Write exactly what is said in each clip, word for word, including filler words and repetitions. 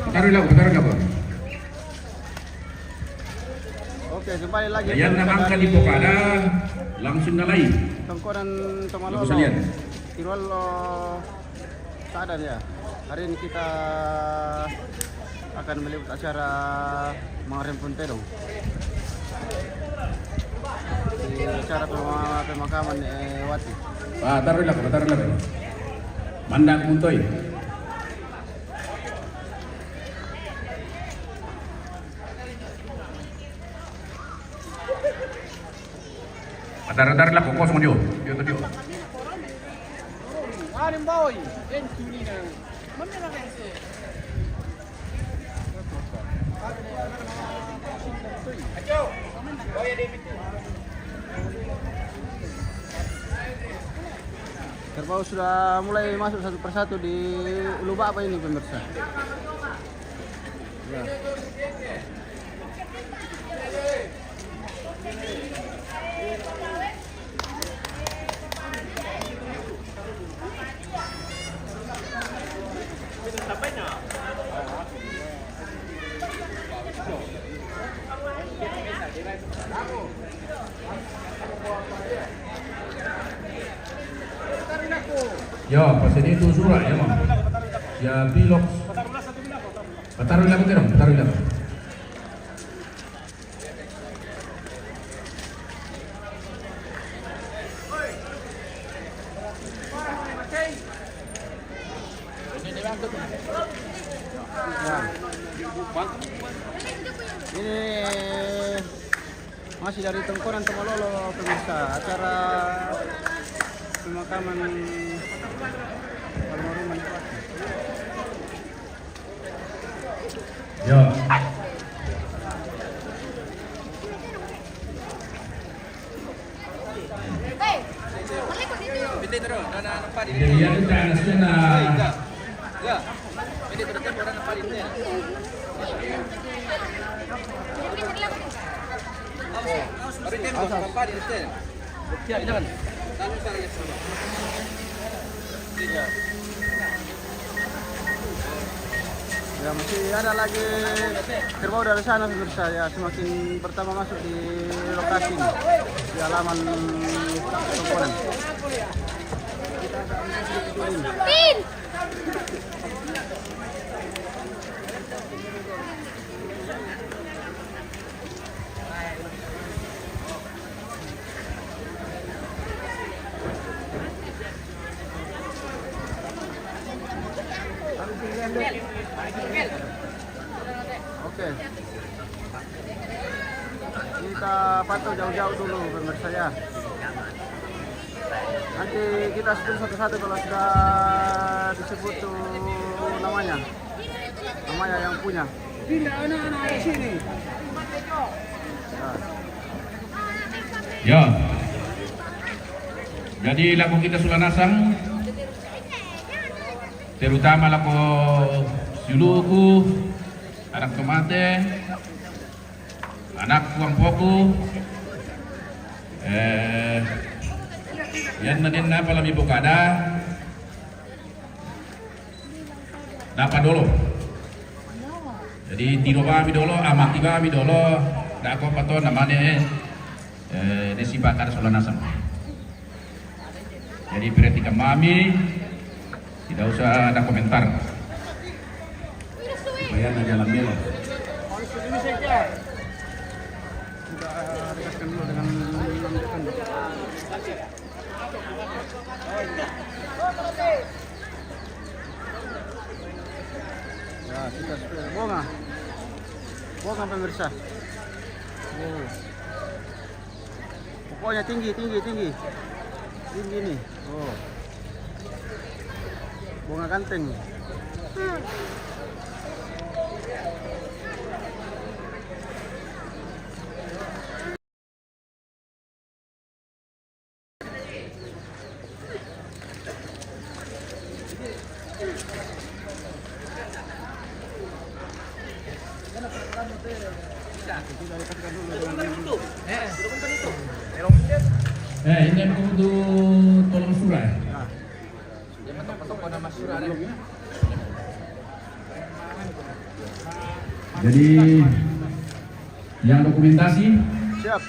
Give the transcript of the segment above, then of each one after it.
Pataru' lako, pataru' lako. Oke, kembali lagi. Yan na mangka di pokada, langsung na lai. Tongkonan Tomalolo. Langsung lihat. Tiruallo. Sadar ya. Hari ini kita akan meliput acara Mangarem Puntedong. Di acara pema-, pemakaman, eh, Wati. Ah, taruh lako, taruh lako. Mandak muntoi. Adar-adar lako kosong dio. Dio tu dio. Kerbau sudah mulai masuk satu persatu di ulu bapa ini, pemirsa. Ya. Ya, pas ini tu surat ya, Mam. Ya, pilok. Pataru' lako, pataru' lako. Ini masih dari Tongkonan Tomalolo, pemirsa, acara pemakaman almarhum Manipati. Ya. Jadi, ya, kita anak sana. Ya, masih ada lagi kerbau dari sana, pemirsa. Ya, semakin bertambah masuk di lokasi ini, di halaman Tongkonan. Oke. Kita pantau jauh-jauh dulu, pemirsa, ya. Nanti kita sebut satu-satu kalau sudah disebut tuh namanya. Namanya yang punya. Pindah anak-anak di sini. Ya. Ya. Jadi, lako kita Sulanasang, terutama lako si uluku, anak tomate, anakku, ampoku, eh, yan na den apa lami pokada, dapa dolo. Jadi, tino bami dolo, amati bami dolo, dako pato namane, eh, desi bakar Sulanasang. Jadi, perhatikan mami, tidak usah ada komentar. Supaya ada jalan bela. Kita dekatkan dulu dengan Ya, kita sudah bonga. Bonga, pemirsa. Oh. Pokoknya tinggi, tinggi, tinggi. Tinggi nih. Oh. Bonga ganteng. Eh, ini aku butuh tolong surah. Dia ketok-ketok pada Mas Surah deh. Jadi, yang dokumentasi siap.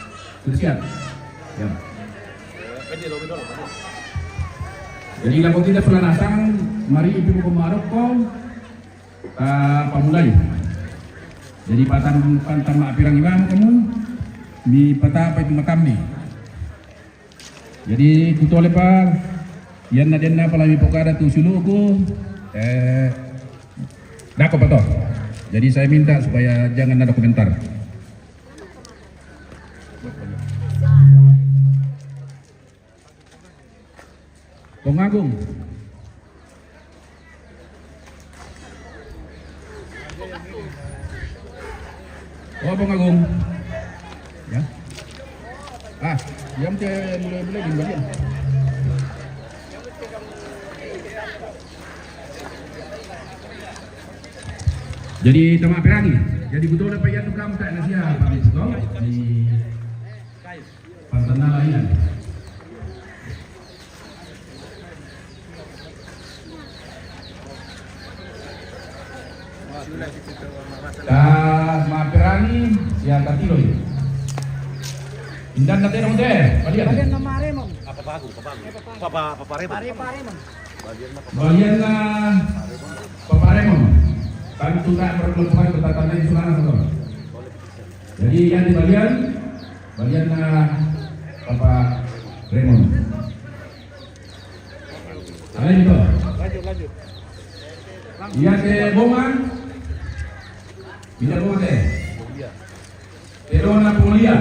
Sudah siap. Ya. Jadi, lagu tidak pernah nasang, mari ibu ko maroko, ta pamulai. Jadi, patan pantama apirang imam kamu, mi pata apa itu matam ni. Jadi, kutole pa, yan na den na pala mi pokada tu suluku, eh, dako pa to. Jadi, saya minta supaya jangan ada komentar. Pong Agung. Oh, Pong Agung. Ya. Ah, yang te mulai-mulai di bagian. Jadi, tama perangi. Jadi, betul apa yang tukang tak nasi apa itu? Di Pantanal Island. Ka maperangi sia katiloi. Indan na teno te, balian. Balian na maremon. Apa bagu, apa bagu. Papa, papa remon. Pare, paremon. Balian na papa remon. Tantu tak berkelompok bertatandai di sana, saudara. Jadi, yang di balian, balian na papa remon. Alai ito. Iya te bonga. Iya bonga te. Te dona pongolia.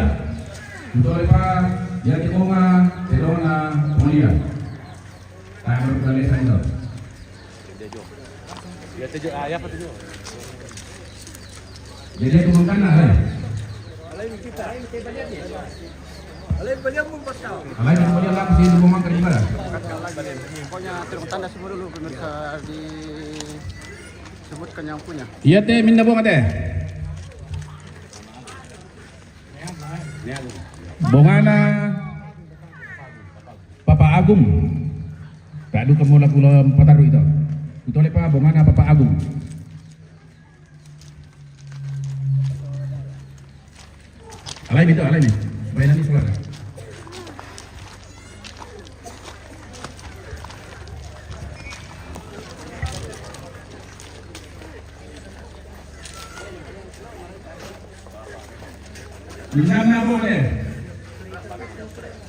Ito le pa, iya te bonga, te dona pongolia. Tangan berputar lesan ito. Iya te jo. Iya te jo. Ah, iya pa te jo. Jadi, itu makan lah, eh. Alai, balian mo, basta. Alai, balian mo, basta. Pokoknya, turun tanda semua dulu, pemirsa, disebutkan yang punya. Iya te, minda bonga te. Bongana Papa Agung. Kadu kamu laku lawan pataru ito. Kutole pa, bongana Papa Agung. Alai mi to, alai mi. Baina ni suara. Di sana boleh.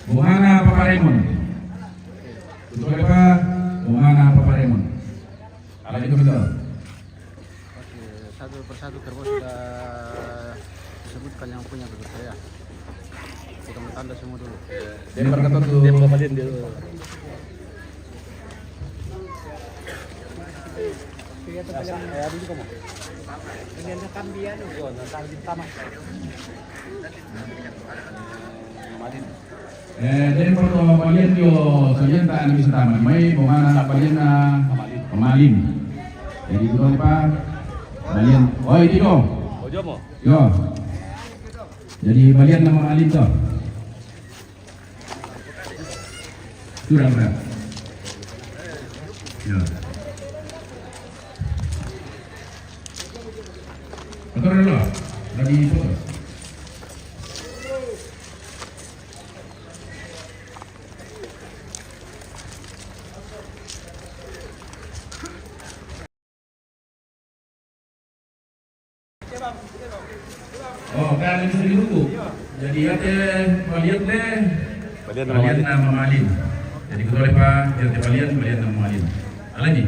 Bongana Papa Raymond. Betul apa? Bongana Papa Raymond. Alai mi to, mi to. Oke, satu persatu kerbau sudah disebutkan yang punya, pemirsa, ya. Kita mau tanda semua dulu. Dia berkata tuh. Dia mau balian dia. Iya, tuh, balian. Ini ada kambian. Yo, nanti kita mah. Eh, den porto balian yo, soalnya tak ada bisa tamat. Mai, bongana balian na pamalin. Jadi, itu apa? Balian. Oh, itu dong. Ojo mo. Yo. Jadi, balian na pamalin to. Kurang, kurang. Yo. Betul, betul. Lagi foto. Oh, kan itu di buku. Jadi, iya te balian te. Balian na pamalin. Jadi, kita lupa, iya te balian, balian na pamalin. Alai mi.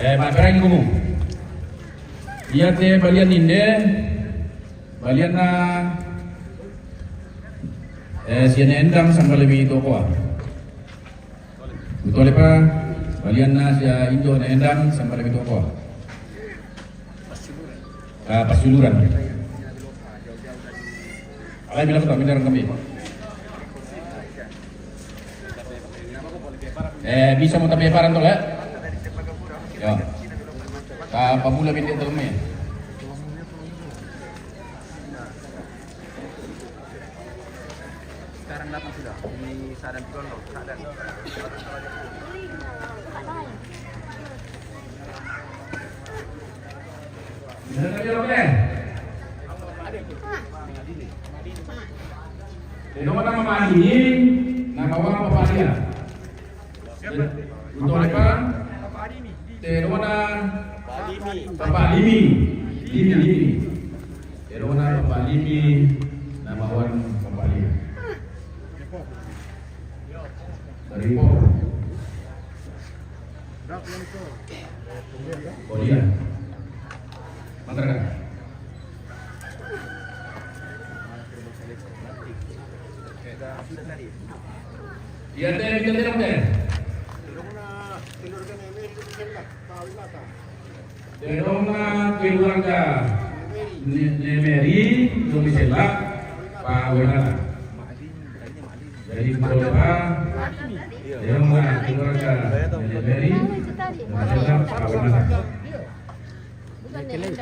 Eh, maperangi komu. Iya te balian inde, balian na, eh, sia ne endang sambale mi tokoa. Betul apa? Balian na sia indo ne endang sambale mi tokoa. Ah, Pasiuluran. Alai bilang tak bilang kami. Eh, bisa mo tape paran to, ya? Ya. Ah, pamula binte tau me. Sekarang datang sudah. Ini sadam tiga lo. Sadam. Te dona mama Adimi, na baoan papa Lia. Siapa? Te dona papa Adimi. Dimi, Dimi. Te dona papa Adimi, na baoan papa Lia. Dari Popo. Oh iya. Mantap, Kak. Iya, te, iya, te, iya, te. Te dona keluarga Ne-, Nemeri, Domisela, pa Wenata. Jadi, keluarga Te dona keluarga Nemeri, Domisela, pa Wenata. Bukan Nemeri.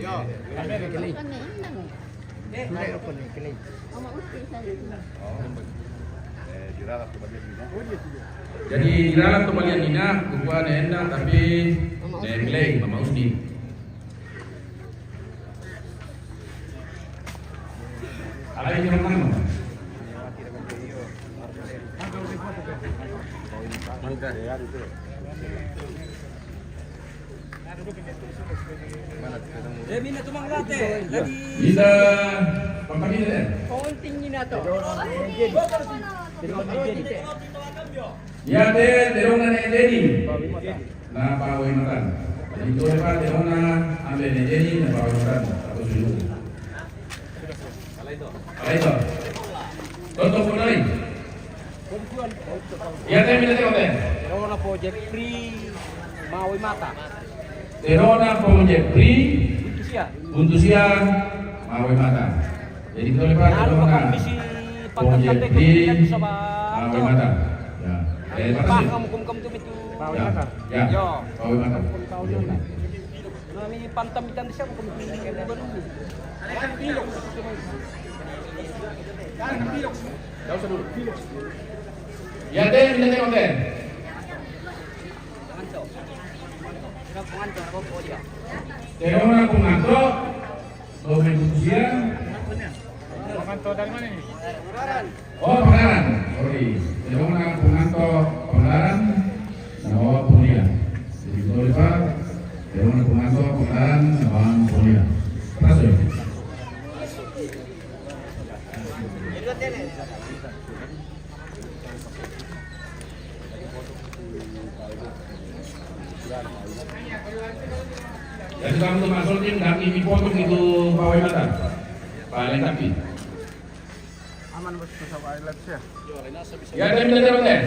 Yo. Bukan Nemeri. Jadi, di dalam pembalian Nina, bukan Nina, tapi Nemlei, Mama Usni. Ada yang nama? Mangga. Eh, mina tumang late. Jadi bisa pampang ini, eh? Konting ini atau? Iya, te, te dona Nene Deni. Na pa Wenata. Jadi, te dona ambe Nene Deni, na pa Wenata. Atau dulu. Alai to. Toto ko nai. Iya, te, mina te, te. Te dona po Jepri, ma Wenata. Te dona po Jepri, Buntusia, ma Wenata. Jadi, te dona po Jepri, ma Wenata. Ya. Eh, paham kamu, kamu, kamu tuh itu. Ya, ya. Yo. Ma Wenata. Nami pantam itan di siapa pun. Tidak usah dulu. Ya, te, mina te, te. Te dona ko nganto, lo me kusia. Nganto dari mana ini? Oh, Pangarahan. Sorry. Te dona ko nganto Pangarahan, na baoan Polia. Jadi, sorry, Pak. Te dona ko nganto Pangarahan, na baoan Polia. Terus, ya. Jadi, kamu tuh masuk tim dan ini potong itu pawai mata. Paling tapi. Aman, Bos, bisa pakai lab sih, ya? Ya, dia minta jawab, deh.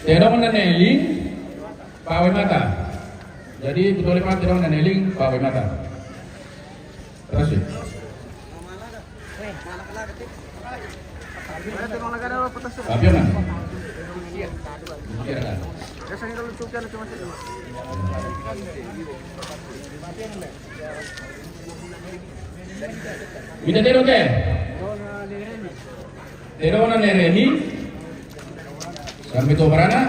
Te dona Neling, pa Wenata. Jadi, betul, Pak, te dona Neling, pa Wenata. Terus, ya. Tapi mana? Kira kan? Mina te dona, te? Te dona Nereni. Sampai tu barana.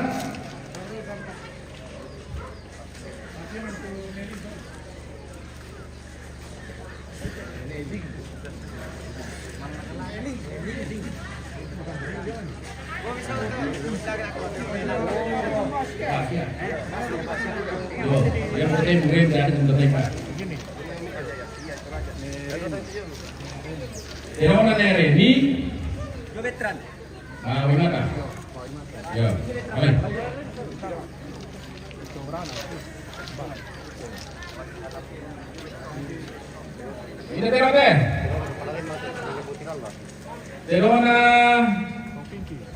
Yo, yang penting murid dari teman-teman, Pak. Te dona Nereni. Yo, veteran. Ah, Wenata. Ya, amin. Ini te dona, te? Te dona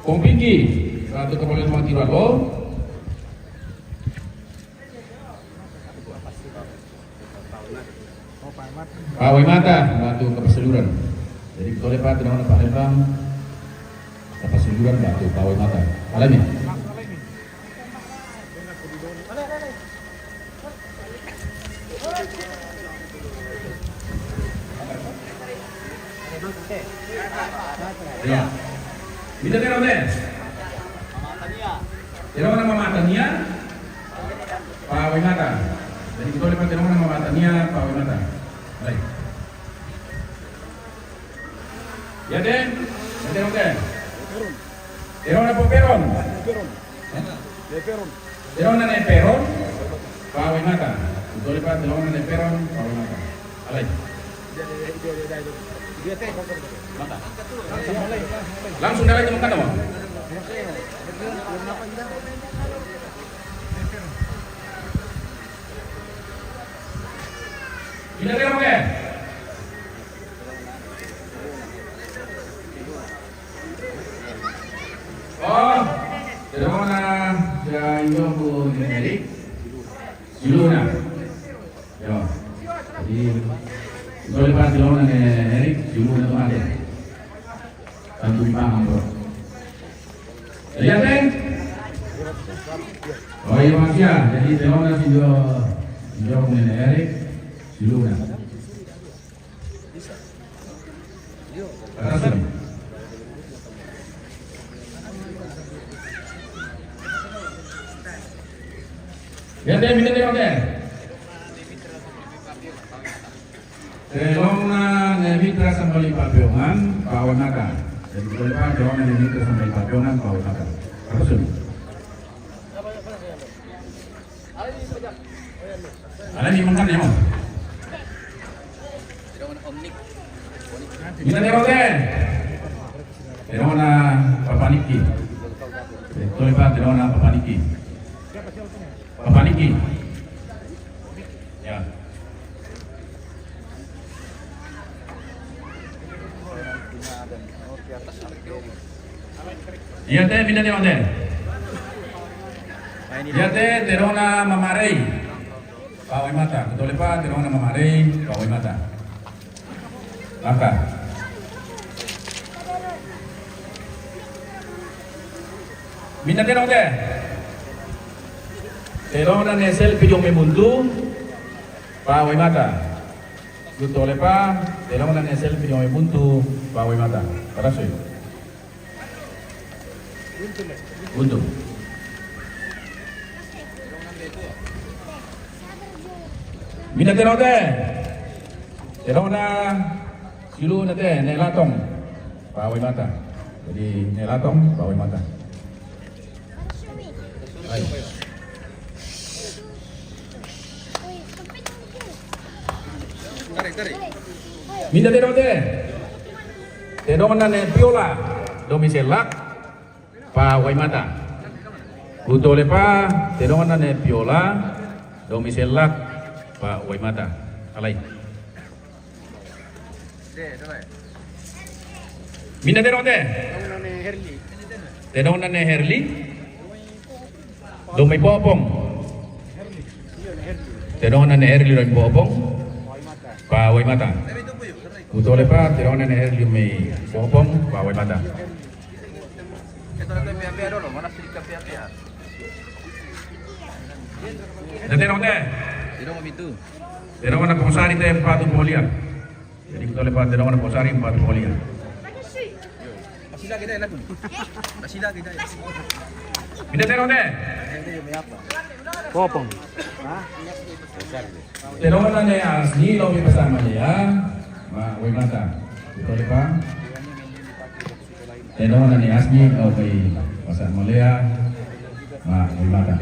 Kong Pingki. Satu kepala rumah tiba, oh. Pawai mata, batu kapasuluran. Jadi, betul, Pak, te dona Palembang, kapasuluran. Bulan batu, pawai mata. Alami. Ya. Minta terong deh. Terong nama matanya. Pawai mata. Jadi kita lihat terong nama matanya, pawai mata. Baik. Ya, deh. Ya, terong deh. Terong apa peron? Peron. Eh? Peron. Terong na ne peron, pawai mata. Utole pa terong na ne peron, pawai mata. Alai. Mata. Langsung dari teman kata, Bang. Pindah dia, Bang, ya? Oh, terong na ya, inyo ko ni Eric. Silo na. Yo. Jadi, ito pa terong na ni Eric, silo na to ate. Tantu paham, bro. Jadi, ate? Oh, iya, Mas, ya. Jadi, terong na silo, silo ko ni Eric, silo na. Yate, mite, yate. Terong na ne mitra sambali papiongan, pawai mata. Jadi, kalau pa, terong na ne mitra sambali papiongan, pawai mata. Apa sih? Ala ni makan ya, Om. Minta terong deh. Terong na papaniki. Betul, Pak, terong na papaniki. Papaniki. Ya. Iya, te, minta terong, te. Iya, te, terong na mamarei. Pawai mata. Betul, Pak, terong na mamarei. Pawai mata. Mata. Minta terong, te. Terong na ne selfie jong me muntu. Pawai mata. Betul, Pak, terong na ne selfie jong me muntu. Pawai mata. Terus, eh. Buntu. Minta terong, te. Terong na silo na, te, ne latong. Pawai mata. Jadi, ne latong, pawai mata. Hai. Minta terong, te. Terong na ne piola. Domi selak. Pawai mata. Utole pa, terong na ne piola, domi selak, pawai mata. Alai. Minta terong, te. Terong na ne Herli. Domi popong. Terong na ne Herli domi popong. Pawai mata. Utole pa, terong na ne Herli domi popong, pawai mata. Ito na ito, pia-pia dolo, mana sedikit pia-pia. Ito, terong, te. Terong kami tu. Terong na ponsari, te, empat puluh lian. Jadi kita lepas terong na ponsari empat puluh lian. Masih lagi dah, lagu. Masih lagi dah. Ito, terong, te. Popong. Hah? Terong na ne Asni, lo mi pasama dia. Ma, wai mata. Ito lepas. Terong na ne Asni, lo mi pasama dia. Ma, wai mata.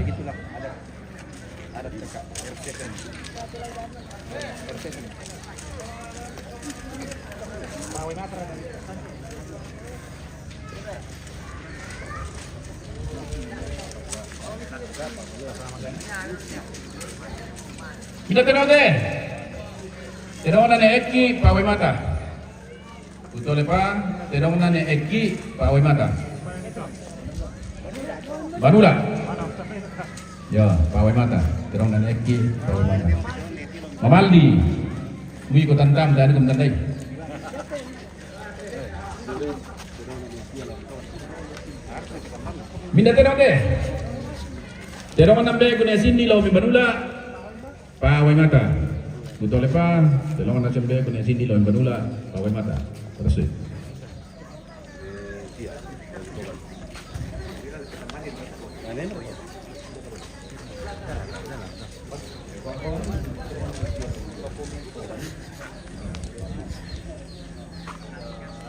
Ito terong, te. Terong na ne Eki, pawai mata. Utole pa, terong na ne Eki, pawai mata. Banula. Ya, pawai mata. Terong na ne Eki, pawai mata. Mamaldi. Ui, ko tantam, dan ko tandai. Minda terong de. Terong nambe kune sindi lo mi banula. Pa Waimata. Gutole pa, terong na sembe kune sindi lo mi banula. Pa Waimata. Terus.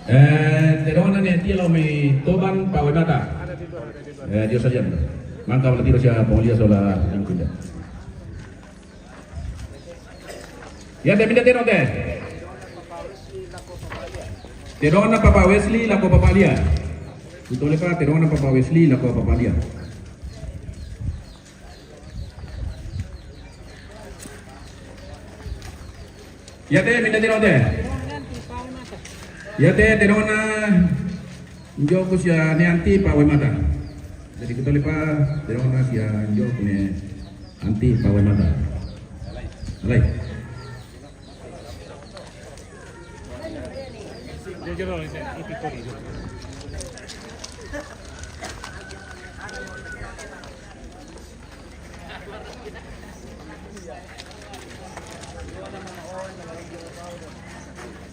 Eh, terong na ne tilo mi toban pa Waimata. Eh, Dios saja. Mangka wala tiro sia pongolia sola yang kuda. Ya, te minda terong te. Terong na Papa Wesley lako Papa Lia. Gutole pa, terong na Papa Wesley lako Papa Lia. Ya te, minda terong te. Ya te, terong na njo ku sia ne anti pa Waimata. Jadi gutole pa, terong na sia njo ku ne anti pa Waimata. Alai.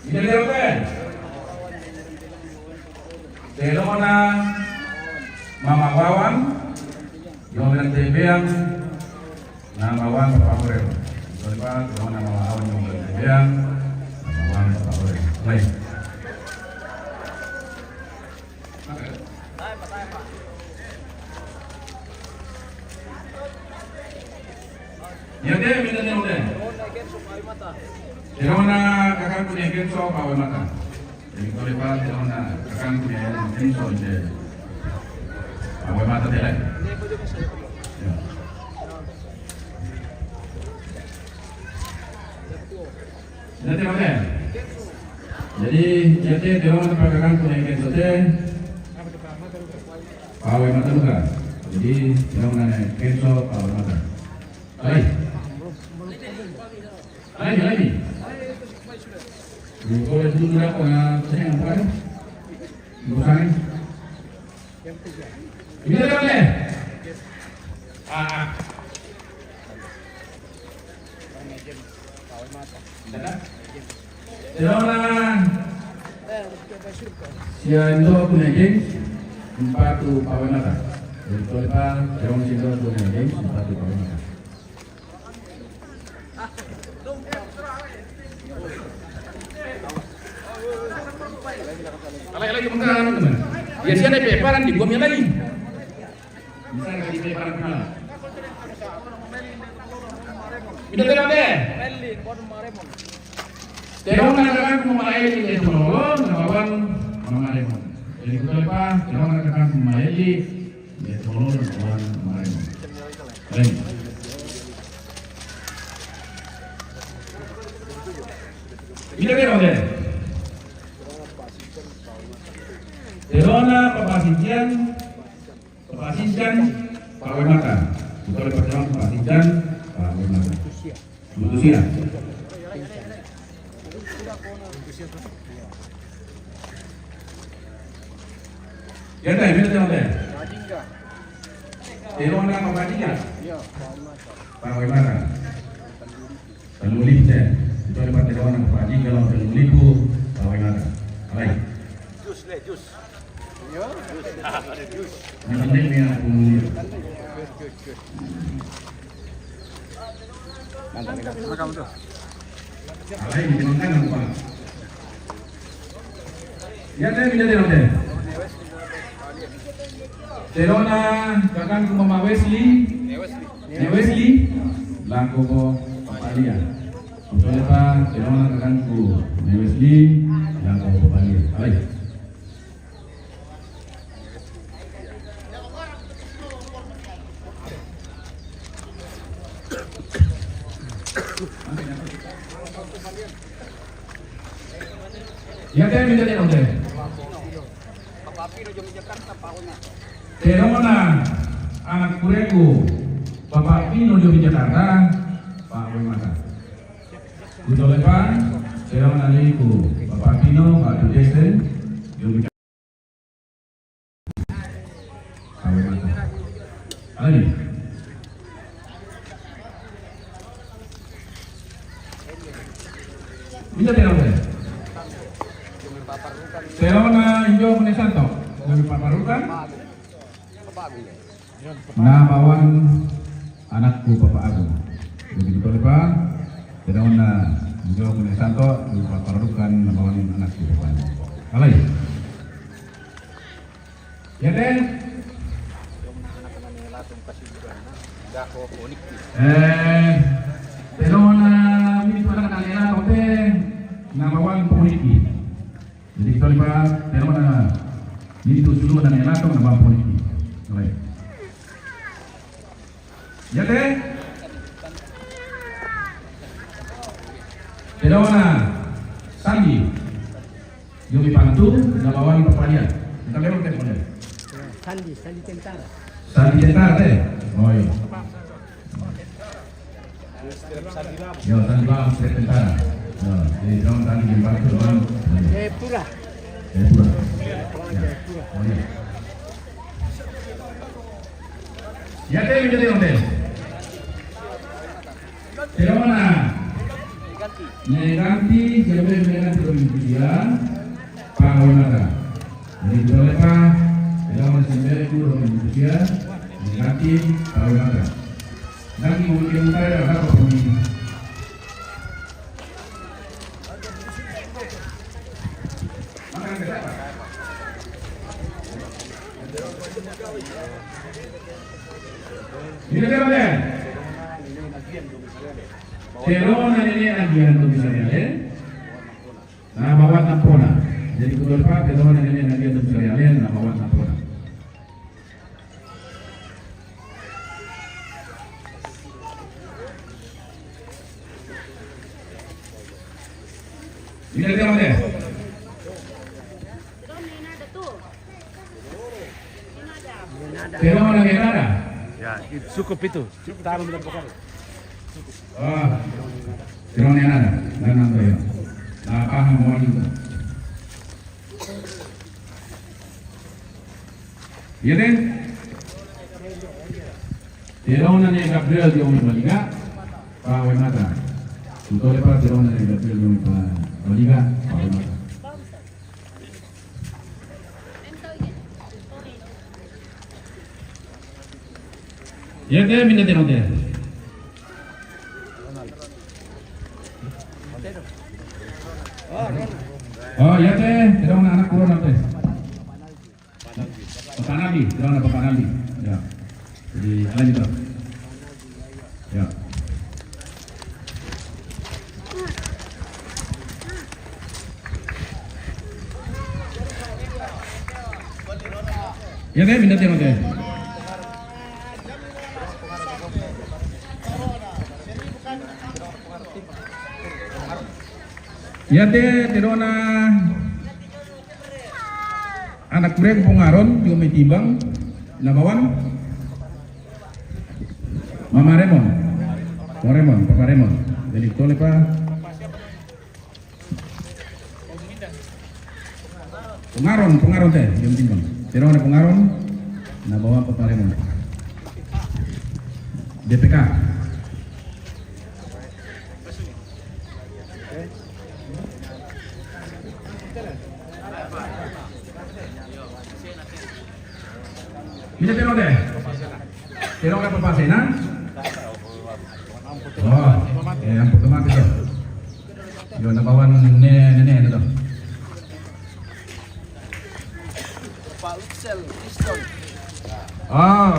Ina leoke. Telona Mama Wawan, Yomen Tebeang, Mama Wawan Papa Orel. Sorry, Pak, telona Mama Wawan, Yomen Tebeang, Mama Wawan Papa Orel. Baik. Ya te, minda terong te. Terong na kakangku ne Kenso pa Waimata. Jadi gutole pa, terong na kakangku ne Kenso te. Pa Waimata te lai. Ya. Minda terong te. Jadi, ya te, terong na pa kakangku ne Kenso te. Pa Waimata luka. Jadi, terong na ne Kenso pa Waimata. Alai. Alai, alai. Ko itu na ko na saya apa? Bukan. Ini ada. Ah. Terong na sia ndo ku ne James, mpatu pa Waimata. Gutole pa, terong sia ndo ku ne James, mpatu pa Waimata. Alai, alai, teman-teman. Ya, sia ne pe paran di gua mi alai. Misalnya di depan rumah. Minda terong te. Terong na kakangku Mama Eli ne Tololo, Mama Wawan, Mama Lemon. Jadi gutole pa, terong na kakangku Mama Eli ne Tololo, Mama Wawan, Mama Lemon. Lain. Minda terong te. Terong na Papa Sintian, Papa Sintian pa Waimata. Gutole pa, terong Papa Sintian pa Waimata. Butusia. Ya te, minda terong te. Terong na Papa Jingga. Pa Waimata. Tanulip te. Gutole pa, terong na Papa Jingga lo Tanulip pa Waimata. Alai. Jus le, jus. Ya te, minda terong te. Terong na kakangku Mama Wesley. Ne Wesley. Lako ko Papa Lia. Gutole pa, terong na kakangku Ne Wesley lako Papa Lia. Alai. Ya te, minda terong te. Terong na anak kureku Papa Pino di Jakarta, pa Waimata. Gutole pa, terong na liku Papa Pino, Papa Jason, di Jakarta. Minda tena, tena ona injo kune santo. Kune paparukan. Na bawang anakku Papa Agung. Jadi betul, Pak. Tena ona injo kune santo, kune paparukan na bawang anakku Papa Agung. Alai. Ya, teh. Eh, tena ona mintu anak-anak teh, na bawang poniki. Jadi, kita lihat, tena ona mintu sulu anak-anak teh, na bawang poniki. Baik. Ya, teh. Tena ona sandi. Yomi Pantu, na bawang Papa Lian. Minta lewat teh, boleh. Sandi, sandi tentara. Sandi tentara, teh? Oh, iya. Yo, sandi bawang, sandi tentara. Yo, jadi, dong, sandi di Pantu, bawang. Eh, pura. Eh, pura. Ya. Oh, iya. Ya, teh, minta teh, teh. Tena ona. Neganti, siapa yang neganti dua minggu kemudian? Pak Wimata. Jadi kita lepas, tena ona siapa yang dua minggu kemudian? Neganti, Pak Wimata. Dan ibu yang saya dapat apa ini? Ini kan, ya? Tena ona nene na gia domiciliare, na bawang nampona. Jadi, kudu lepas, tena ona nene na gia domiciliare, na bawang nampona. Ini dia, Bang, ya? Tena ona nene na. Ya, itu cukup itu. Cukup taruh di tempat. Ah, tena ona nene na. Nana, Bang, ya. Nah, paham, mohon itu. Iya, deh. Tena ona nene Gabriel yomi Baliga, Pak Wimata. Tutole, Pak, tena ona nene Gabriel yomi Baliga, Pak Wimata. Iya, teh, minta tena, teh. Oh, iya, teh, tena ona anakku Ronald, teh. Papa Naldi, tena ona Papa Naldi. Ya. Jadi, lanjut, Pak. Ya. Ya, teh, minta tena, teh. Ya, teh, tena ona anakku Reng Pongaron, yomi Timbang, na bawang Mama Remon. Pong Remon, Papa Remon. Jadi, tole, Pak. Pongaron, Pongaron, teh, yomi Timbang. Tena ona Pongaron, na bawang Papa Remon. D P K. Minta tena, teh. Tena ona Papa Sena. Oh, eh, ampun, teman, teh. Yo, na bawang nene, nene, nene, tuh. Pak Ucel, Kristen. Oh.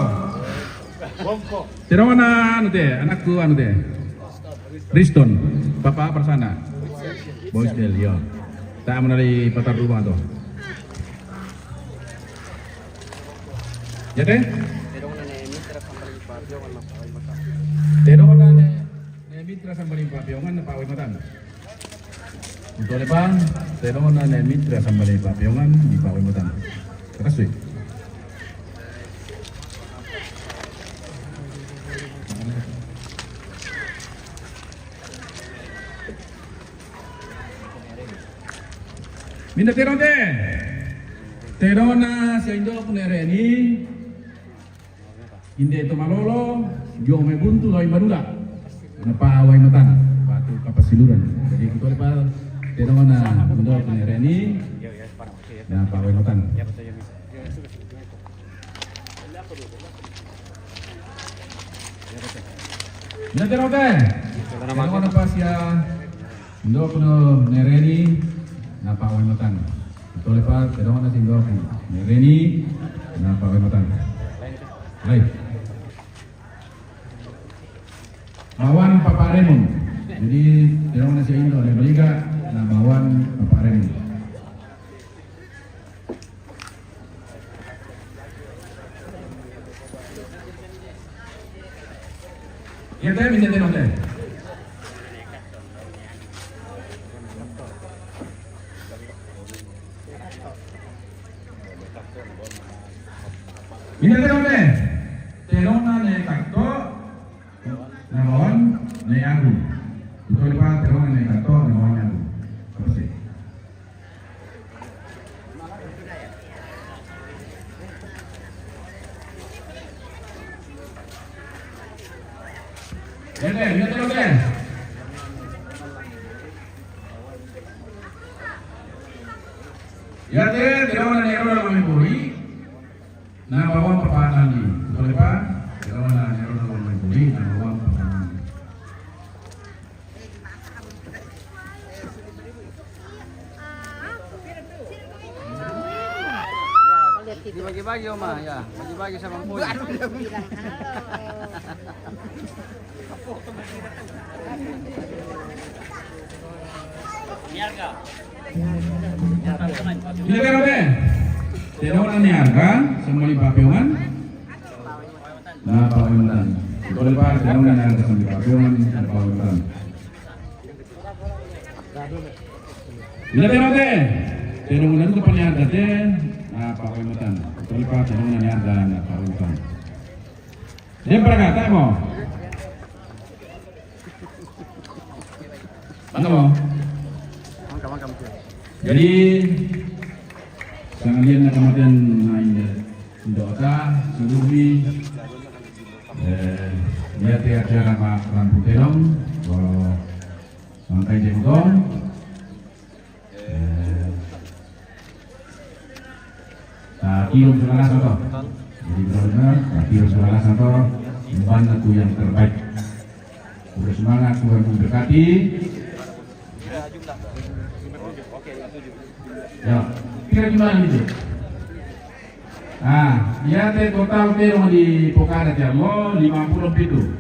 Tena ona anu, teh, anakku anu, teh. Riston, Papa Persana. Bostel, yo. Tak menari patar rumah tuh. Ya, teh? Tena ona nene Mitra Sambaling Papiongan, Pak Wimata. Tena ona nene Mitra Sambaling Papiongan, Pak Wimata. Tutole, Pak, tena ona nene Mitra Sambaling Papiongan, Pak Wimata. Makasih. Minta tena, teh. Tena ona sia indo kune reni. Inde to malolo, yomi Buntu Lawi Madula. Na Pak Wimata. Pak Kapasiluran. Jadi, ketua lepa, tedong na indo kune Reni, na pawai matan. Ina tedong te. Tedong na pas ya. Indo kune Reni, na pawai matan. Ketua lepa, tedong na indo kune Reni, na pawai matan. Baik. Bawan Papa Raymond. Jadi, tedong na indo, ada baliga, na bawan Papa Raymond. Ina te, ina tedong te. Ina tedong te. Tedong na ne Kato, na bawan ne Agung. Ketua lepa, tedong na ne Kato, na bawan ne Agung. Apa sih? Ina te, ina te, ina te. Ina te, tedong na ne Rona Mami Buri, na bawan Papa Nani. Ketua lepa, tedong na ne Rona Mami Buri, na bawan Papa Nani. Dibagi-bagi, Oma, ya. Bagi-bagi sama Mpoi. Ina tedong te. Tedong na niaga, sama ni papewan. Na pawai matan. Ketua lepa, tedong na niaga, sama ni papewan, na pawai matan. Ina tedong te. Tedong na duka paniaga te, na pawai matan. Ketua lepa, tedong na niaga, na pawai matan. Dia berkata mo. Mangga mo. Mangga, mangga, mangga. Jadi, sangalian na kamatian na indo, indo ota, seluruh ni, eh, nia te acara ma rambu telong, ko mangkai jengkong. Eh, ta kirim saudara satu. Jadi, benar-benar, ta kirim saudara satu. Imban aku yang terbaik. Udah semangat, Tuhan memberkati. Ya, kira gimana itu? Ah, ya, te total te yang di Pokada Jamo lima puluh pitu.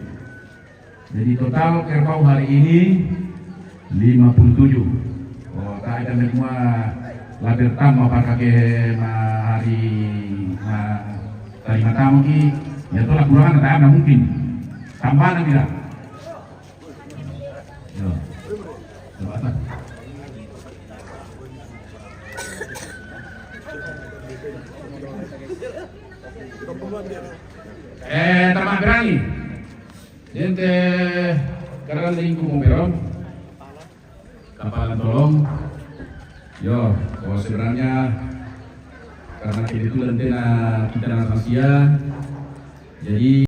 Jadi total kerbau hari ini lima puluh tujuh. Oh, tak ada semua labir tambah pakai ma hari ma tadi matamu ki. Ya, tola kurangan tak ada mungkin. Tambahan tidak? Ya. Coba tak. Eh, tambah berani. Gente, karena lingku mobil, kepala tolong. Yo, oh, sebenarnya karena kebetulan tena kita na rahasia, jadi